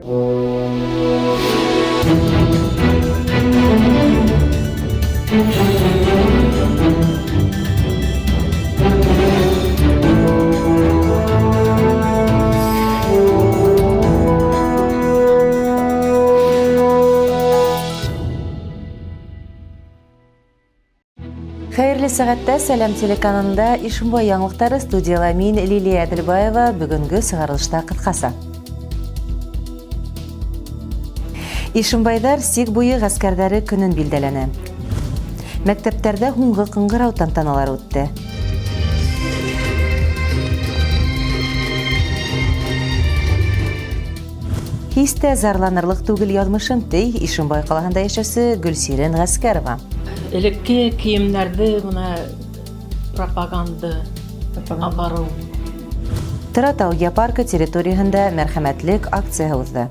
Хәйерле сәғәттә Сәләм телеканалында Ишембай яңылыҡтары, студияла мин Лилия Әҙелбаева. Бөгөнгө сығарылышта ҡыҫҡаса. Ишембайҙар сик буйы ғәскәрҙәре көнөн билдәләне. Мәктәптәрҙә һуңғы ҡыңғырау тантаналары үтте. Һис тә зарланырлыҡ түгел яҙмышым, ти Ишембай ҡалаһында йәшәүсе Гөлсирен Ғәскәрова. Элекке кейемдәрҙе бына пропаганда апарыу. Торатау геопаркы территорияһында мәрхәмәтлек акцияһы уҙҙы.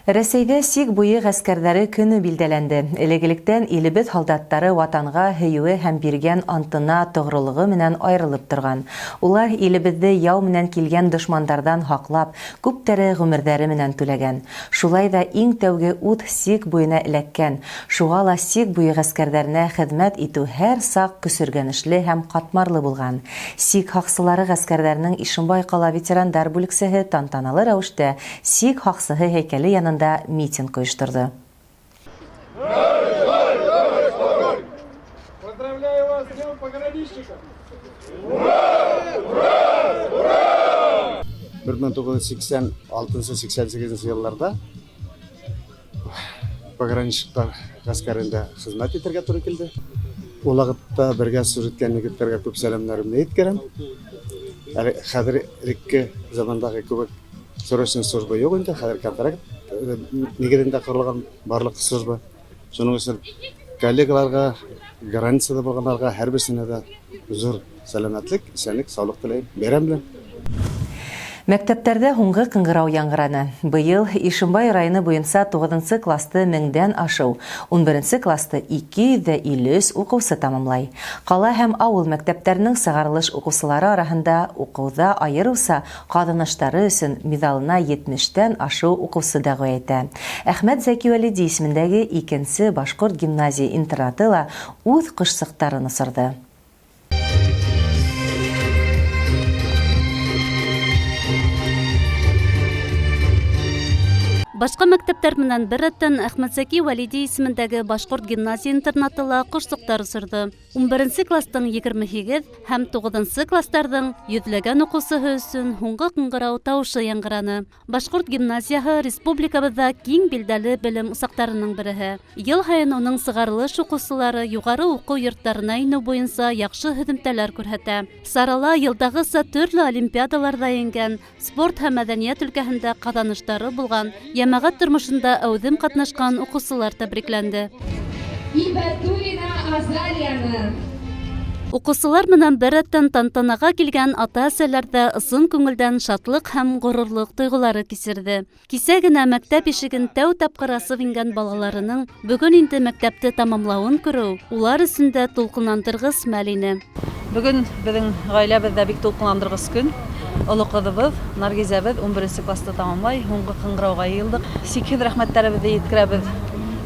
Рәсәйҙә сик буйы ғәскәрҙәре көнө билдәләнде. Элек-электән илебеҙ һалдаттары ватанға һөйөүе һәм биргән антына тоғролоғо менән айырылып торған. Улар илебеҙҙе яу менән килгән дошмандарҙан һаҡлап, күптәре ғүмерҙәре менән түләгән. Шулай ҙа иң тәүге ут сик буйына эләккән. Шуға ла сик буйы ғәскәрҙәренә хеҙмәт итеү һәр саҡ көсөргәнешле һәм ҡатмарлы булған. Сик һаҡсылары ғәскәрҙәренең Ишембай ҡала ветерандар бүлексәһе тантаналы рәүештә сик һаҡсыһы һәйкәле янында митинг ойошторҙо. Поздравляю вас с Днем пограничников! 1986-88 йылларда пограничниклар гаскәрендә хезмәт итәргә туры килде. Ул вакытта бергә служить иткән егетләргә күп сәламнәремне еткерәм. Әле хәзер элекке замандагы кебек срочный служба юк инде, хәзер контракт нигезендә корылган барлык служба. Шуның өчен коллегаларга, границада булганнарга һәрберсенә дә зур сәламәтлек, исәнлек, саулык теләйм. Бәйрәм белән! Мәктәптәрҙә һуңғы ҡыңғырау яңғыраны. Быйыл Ишембай районы буйынса 9-нсы класты меңдән ашыу, 11-нсе класты 253 уҡыусы тамамлай. Ҡала һәм ауыл мәктәптәренең сығарылыш уҡыусылары араһында уҡыуҙа айырыуса ҡаҙаныштары өсөн миҙалына 70-тән ашыу уҡыусы дәғүә итә. Әхмәт Зәки Вәлиди исемендәге 2-нсе башҡорт гимназия интернаты ла үҙ ҡошсоҡтарын осорҙо. Башҡа мәктәптәр менән бер рәттән Әхмәт Зәки Вәлиди исемендәге башҡорт гимназия интернаты ла ҡошсоҡтар осорҙо. 11-нсе кластың 28 һәм 9-нсы кластарҙың йөҙләгән уҡыусыһы өсөн һуңғы ҡыңғырау тауышы яңғыраны. Башҡорт гимназияһы республикабыҙҙа киң билдәле белем усаҡтарының береһе. Йыл һайын уның сығарылыш уҡыусылары юғары уҡыу йорттарына инеү буйынса яҡшы һөҙөмтәләр күрһәтә. Сарала йылдағыса төрлө олимпиадаларҙа еңгән, спорт һәм мәҙәниәт өлкәһендә ҡаҙаныштары булған, йәмәғәт тормошонда әүҙем ҡатнашҡан уҡыусылар тәбрикләнде. Ибәтуллина Азалияны. Уҡыусылар менән бер рәттән тантанаға килгән ата-әсәләр ҙә ысын күңелдән шатлыҡ һәм ғорурлыҡ тойғолары кисерҙе. Кисә генә мәктәп ишеген тәү тапҡыр асып ингән балаларының бөгөн инде мәктәпте тамамлауын күреү улар өсөн дә тулҡынландырғыс мәл ине. Бөгөн беҙҙең ғаиләбеҙҙә бик тулҡынландырғыс көн. Оло ҡыҙыбыҙ Наргизәбеҙ 11-нсе класты тамамлай, һуңғы ҡыңғырауға йыйылдыҡ. Сикһеҙ рәхмәттәребеҙҙе еткерәбеҙ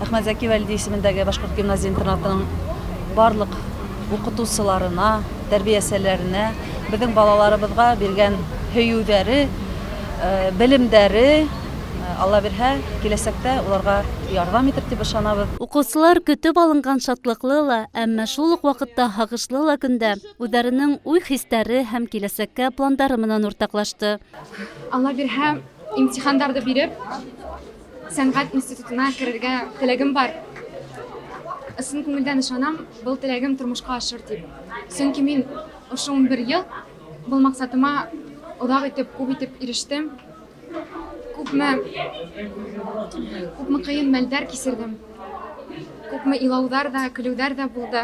Әхмәт Зәки Вәлиди исемендәге башҡорт гимназия интернатының барлыҡ уҡытыусыларына, тәрбиәселәренә, беҙҙең балаларыбыҙға биргән һөйөүҙәре, белемдәре, Алла бирһә, киләсәктә уларға ярҙам итер тип ышанабыҙ. Уҡыусылар көтөп алынған шатлыҡлы ла, әммә шул уҡ ваҡытта һағышлы ла көндә үҙҙәренең уй-хистәре һәм киләсәккә пландары менән уртаҡлашты. Алла бирһә, имтихандарҙы биреп, сәнғәт институтына керергә теләгем бар. Ысын күңелдән ышанам, был теләгем тормошҡа ашыр тип. Сөнки мин ошо 11 йыл был маҡсатыма оҙаҡ итеп, күп итеп ирештем. Күпме ҡыйын мәлдәр кисерҙем. Күпме илауҙар ҙа, көлөүҙәр ҙә булды.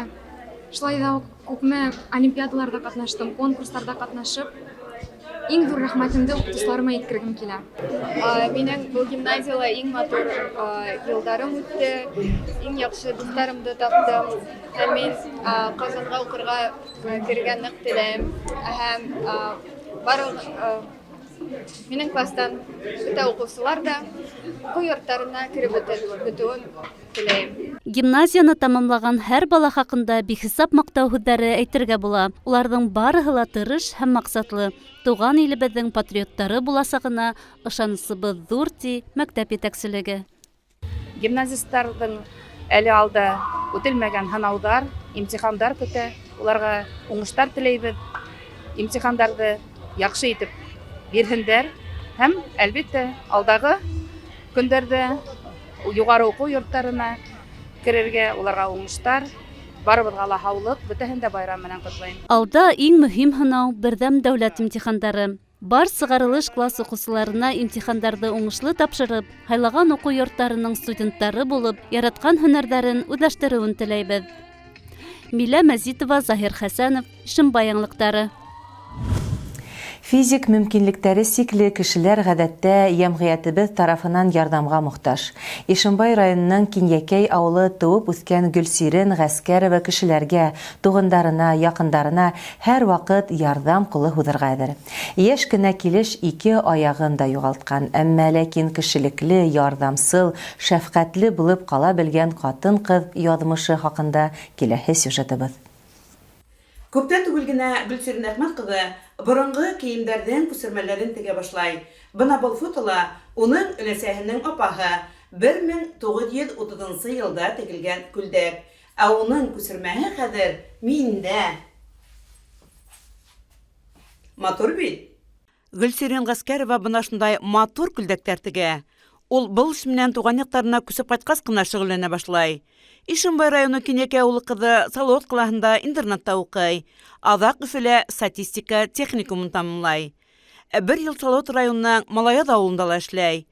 Шулай ҙа күпме олимпиадаларҙа ҡатнаштым, конкурстарҙа ҡатнашып, иң ҙур рәхмәтемде уҡытыусыларыма еткергем килә. Минең был гимназияла иң матур йылдарым үтте, иң яҡшы дуҫтарымды таптым. Һәм мин Ҡазанға уҡырға керергә ныҡ теләйем. Һәм барлыҡ Минең класстан бөтә уҡыусылар ҙа уҡыу йорттарына кереп бөтөүен теләйем. Гимназияны тамамлаған һәр бала хаҡында бихисап маҡтау һүҙҙәре әйтергә була. Уларҙың барыһы ла тырыш һәм маҡсатлы. Туған илебеҙҙең патриоттары буласағына ышанысыбыҙ ҙур, ти мәктәп етәкселеге. Гимназистарҙың әле алда үтелмәгән һынауҙар, имтихандар көтә. Уларға уңыштар теләйбеҙ. Имтихандарҙы яҡшы итеп бирһендәр һәм, әлбиттә, алдағы көндәрҙә юғары уҡыу йорттарына керергә, уларға уңыштар, барыбыҙға ла һаулыҡ, бөтәһен дә байрам менән ҡотлайым. Алда иң мөһим һынау берҙәм дәүләт имтихандары. Бар сығарылыш класс уҡыусыларына имтихандарҙы уңышлы тапшырып, һайлаған уҡыу йорттарының студенттары булып, яратҡан һөнәрҙәрен үҙләштереүен теләйбеҙ. Милә Мәзитова, Заһир Хәсәнов, Ишембай яңылыҡтары. Физик мөмкинлектәре сикле кешеләр ғәҙәттә йәмғиәтебеҙ тарафынан ярҙамға мохтаж. Ишембай районының Кинйәкәй ауылы тыуып үҫкән Гөлсирен Ғәскәрова кешеләргә, туғандарына, яҡындарына һәр ваҡыт ярҙам ҡулы һуҙырға әҙер. Йәш кенә килеш ике аяғын да юғалтҡан, әммә ләкин кешелекле, ярҙамсыл, шәфҡәтле булып ҡала белгән ҡатын-ҡыҙ яҙмышы хаҡында киләһе сюжетыбыҙ. Күптән түгел генә Гөлсирин Әхмәт ҡыҙы боронғо кейемдәрҙең күсермәләрен тегә башлай. Бына был фотола уның өләсәһенең апаһы 1930 йылда тегелгән күлдәк. Ә уның күсермәһе хәҙер миндә. Матур бит? Гөлсирин Ғәскәрова бына шундай матур күлдәктәр тегә. Ул был эш менән туған яҡтарына күсеп ҡайтҡас ҡына шөғөлләнә башлай. Ишембай районы Кинйәкәй ауылы ҡыҙы Салауат ҡалаһында интернатта уҡый. Аҙаҡ Өфөлә статистика техникумын тамамлай. Бер йыл Салауат районының Малаяҙ ауылында ла эшләй.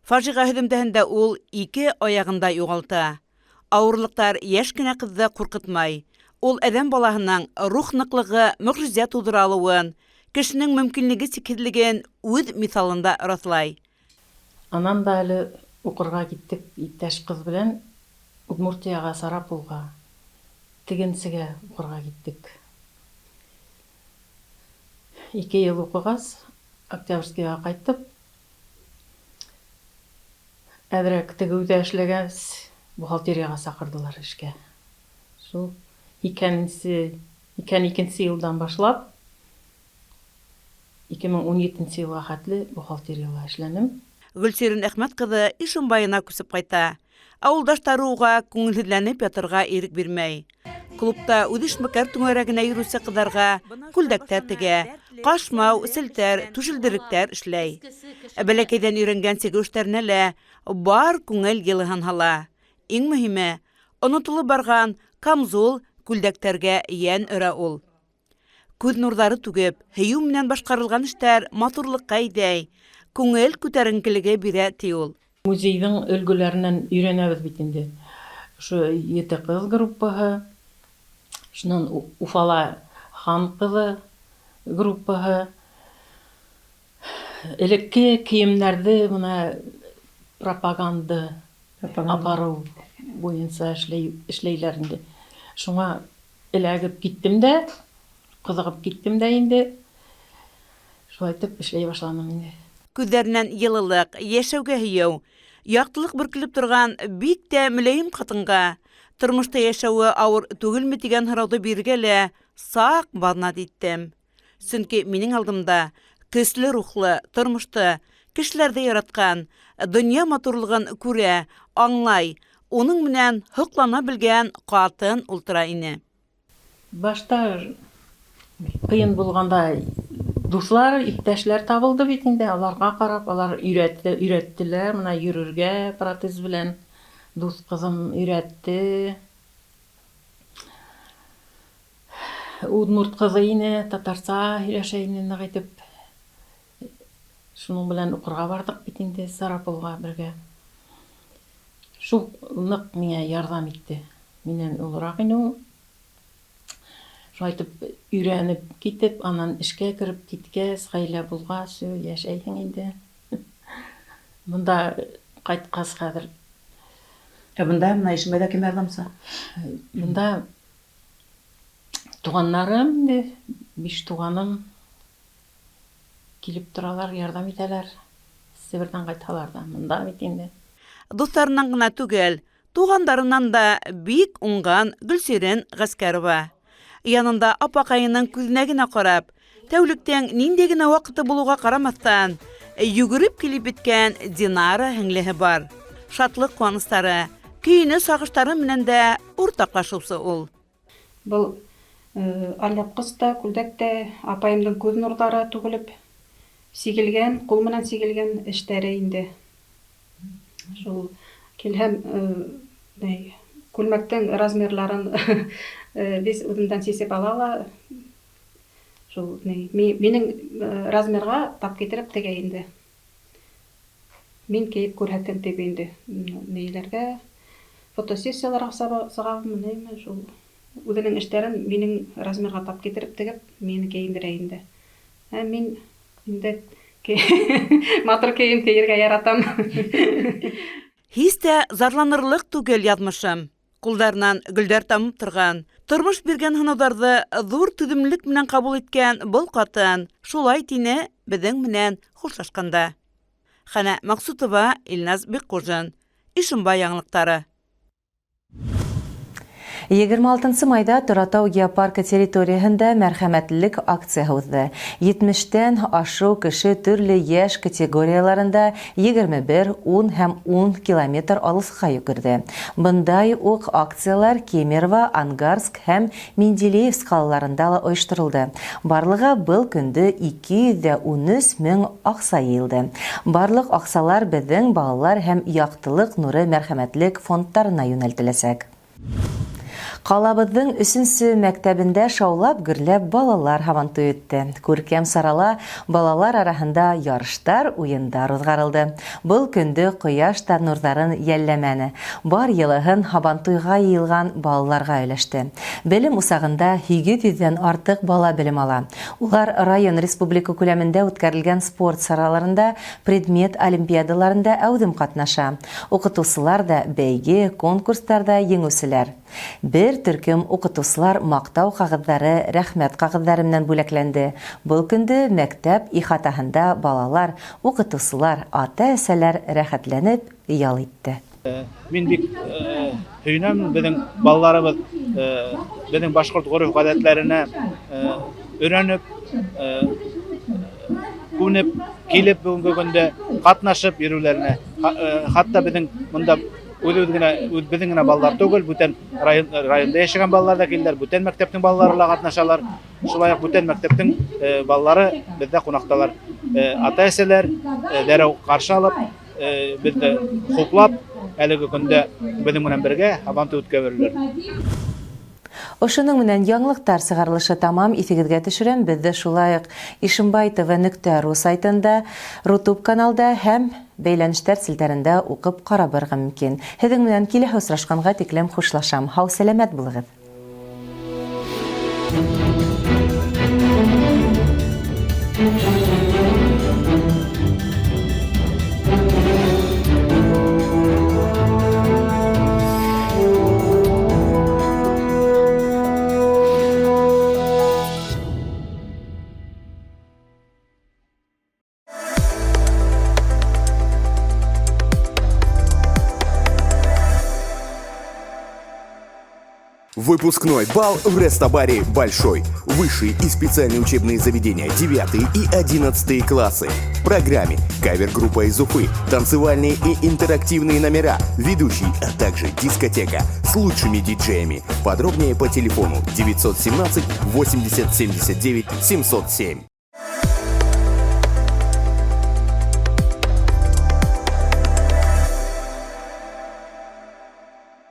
Фажиғә һөҙөмтәһендә ул ике аяғын да юғалта. Ауырлыҡтар йәш кенә ҡыҙҙы ҡурҡытмай. Ул әҙәм балаһының рух ныҡлығы мөғжизә тыуҙыра алыуын, кешенең мөмкинлеге сикһеҙлеген үҙ миҫалында раҫлай. Анан да әле уҡырға киттек иптәш ҡыҙ белән Удмуртияға, Сарапулға, тегенсегә уҡырға киттек. 2 йыл уҡығас, Октябрьскийға ҡайтып, әҙерәк тегеүҙә эшләгәс, бухгалтерияға саҡырҙылар эшкә. Шул 2002 йылдан башлап, 2017 йылға хәтле бухгалтерияла эшләнем. Гөлсирин Әхмәт ҡыҙы Ишембайына күсеп ҡайта. Ауылдаштары уға күңелһеҙләнеп ятырға ирек бирмәй. Клубта үҙ эшмәкәр түңәрәгенә йөрөүсе ҡыҙҙарға күлдәктәр тегә, ҡашмау, селтәр, түшелдеректәр эшләй. Бәләкәйҙән өйрәнгән сигеү эштәренә лә бар күңел йылыһын һала. Иң мөһиме, онотолоп барған камзул күлдәктәргә йән өрә ул. Күҙ нурҙары түгеп, һөйөү менән башҡарылған эштәр матурлыҡҡа әйҙәй, күңел күтәренкелеге бирә, ти ул. Музейҙың өлгөләренән өйрәнәбеҙ бит инде. Ошо ете ҡыҙ группаһы, шунан Уфала хан ҡыҙы группаһы. Элекке кейемдәрҙе бына пропаганда апарыу буйынса эшләйләр инде. Шуңа эләгеп киттем дә, ҡыҙығып киттем дә инде. Шулай итеп эшләй башланым инде. Күҙҙәренән йылылыҡ, йәшәүгә һөйөү, яҡтылыҡ бөркөлөп торған бик тә мөләйем ҡатынға тормошта йәшәүе ауыр түгелме тигән һорауҙы бирергә лә саҡ баҙнат иттем. Сөнки минең алдымда көслө рухлы, тормошто, кешеләрҙе яратҡан, донъя матурлығын күрә, аңлай, уның менән һоҡлана белгән ҡатын ултыра ине. Башта ҡыйын булғанда дуҫлар, иптәшләр табылды бит инде, аларға ҡарап, алар өйрәттеләр, мына йөрөргә протез белән дуҫ ҡыҙым өйрәтте. Удмурт ҡыҙы ине, татарса һөйләшә ине ныҡ итеп. Шуның белән уҡырға барҙыҡ бит инде Сарапулға бергә. Шул ныҡ миңә ярҙам итте. Минән олораҡ ине ул. Шулай итеп өйрәнеп китеп, анан эшкә кереп киткәс, ғаилә булғас, йәшәйһең инде. Бында ҡайтҡас хәҙер. Ә бында мына Ишембайҙа кем ярҙамсы? Бында туғандарым инде, 5 туғаным. Килеп торалар, ярҙам итәләр. Себерҙән ҡайтһалар ҙа, мында бит инде. Дуҫтарынан ғына түгел, туғандарынан да бик уңған Гөлсирен Ғәскәрова. Янында апаҡайының күҙенә генә ҡарап, тәүлектең ниндәй генә ваҡыты булыуға ҡарамаҫтан, йүгереп килеп еткән Динара һеңлеһе бар. Шатлыҡ-ҡыуаныстары, көйөнөс-һағыштары менән дә уртаҡлашыусы ул. Был алъяпҡыс та, күлдәк тә апайымдың күҙ нурҙары түгелеп сигелгән, ҡул менән сигелгән эштәре инде. Шул килһәм, ни, күлмәктең размерларын весь үҙемдән сисеп ала ла, шул ни, минең размерға тап китереп тегә инде. Мин кейеп күрһәтәм дип инде ниләргә, фотосессияларға сығабыҙмы, нимә, шул үҙенең эштәрен минең размерға тап китереп тегеп, мине кейендерә инде. Ә мин инде матур кейем кейергә яратам. Һис тә зарланырлыҡ түгел яҙмышым. Ҡулдарынан гөлдәр тамып торған, тормош биргән һынауҙарҙы ҙур түҙемлелек менән ҡабул иткән был ҡатын шулай тине беҙҙең менән хушлашҡанда. Хәнә Мәҡсутова, Илназ Бикҡужин. Ишембай яңылыҡтары. 26 майҙа Торатау геопаркы территорияһында мәрхәмәтлелек акцияһы уҙҙы. 70-тән ашыу кеше төрлө йәш категорияларында 21, 10 һәм 10 километр алыҫҡа йүгерҙе. Бындай уҡ акциялар Кемерово, Ангарск һәм Менделеевск ҡалаларында ла ойошторолдо. Барлығы был көндө 213 мең аҡса йыйылды. Барлыҡ аҡсалар беҙҙең балалар һәм Яҡтылыҡ нуры мәрхәмәтлек фондтарына йүнәлтеләсәк. Ҡалабыҙҙың өсөнсө мәктәбендә шаулап гөрләп балалар һабантуй үтте. Күркәм сарала балалар араһында ярыштар, уйындар уҙғарылды. Был көндө ҡояш та нурҙарын йәлләмәне. Бар йылыһын һабантуйға йыйылған балаларға өләште. Белем усағында 800-ҙән артыҡ бала белем ала. Улар район, республика күләмендә үткәрелгән спорт сараларында, предмет олимпиадаларында әүҙем ҡатнаша. Уҡытыусылар ҙа бәйге, конкурстарҙа еңеүселәр. Бер төркөм уҡытыусылар маҡтау ҡағыҙҙары, рәхмәт ҡағыҙҙары менән бүләкләнде. Был көндө мәктәп ихатаһында балалар, уҡытыусылар, ата-әсәләр рәхәтләнеп ял итте. Мин бик һөйөнәм, беҙҙең балаларыбыҙ беҙҙең башҡорт ғөрөф-ғәҙәтләренә өйрәнеп, күнеп, килеп бөгөнгө көндә ҡатнашып йөрөүҙәренә. Хатта беҙҙең бында үҙебеҙ генә, беҙҙең генә балалар түгел, бүтән район, районда йәшәгән балалар ҙа килделәр, бүтән мәктәптең балалары ла ҡатнашалар. Шулай уҡ бүтән мәктәптең балалары беҙҙә ҡунаҡталар. Ата-әсәләр дәррәү ҡаршы алып, беҙҙе хуплап, әлеге көндә беҙҙең менән бергә һабантуй үткәрәләр. Ошоноң менән яңылыҡтар сығарылышы тамам. Иҫегеҙгә төшөрәм, беҙҙе шулай уҡ Ишембай ТВ нөктә ру сайтында, Рутуб каналда һәм бәйләнештәр селтәрендә уҡып ҡарап барырға мөмкин. Һеҙҙең менән киләһе осрашҡанға тиклем хушлашам. Һау сәләмәт булығыҙ. Выпускной бал в Рестобаре «Большой». Высшие и специальные учебные заведения 9 и 11 классы. В программе кавер-группа из Уфы, танцевальные и интерактивные номера, ведущий, а также дискотека с лучшими диджеями. Подробнее по телефону 917 80 79 707.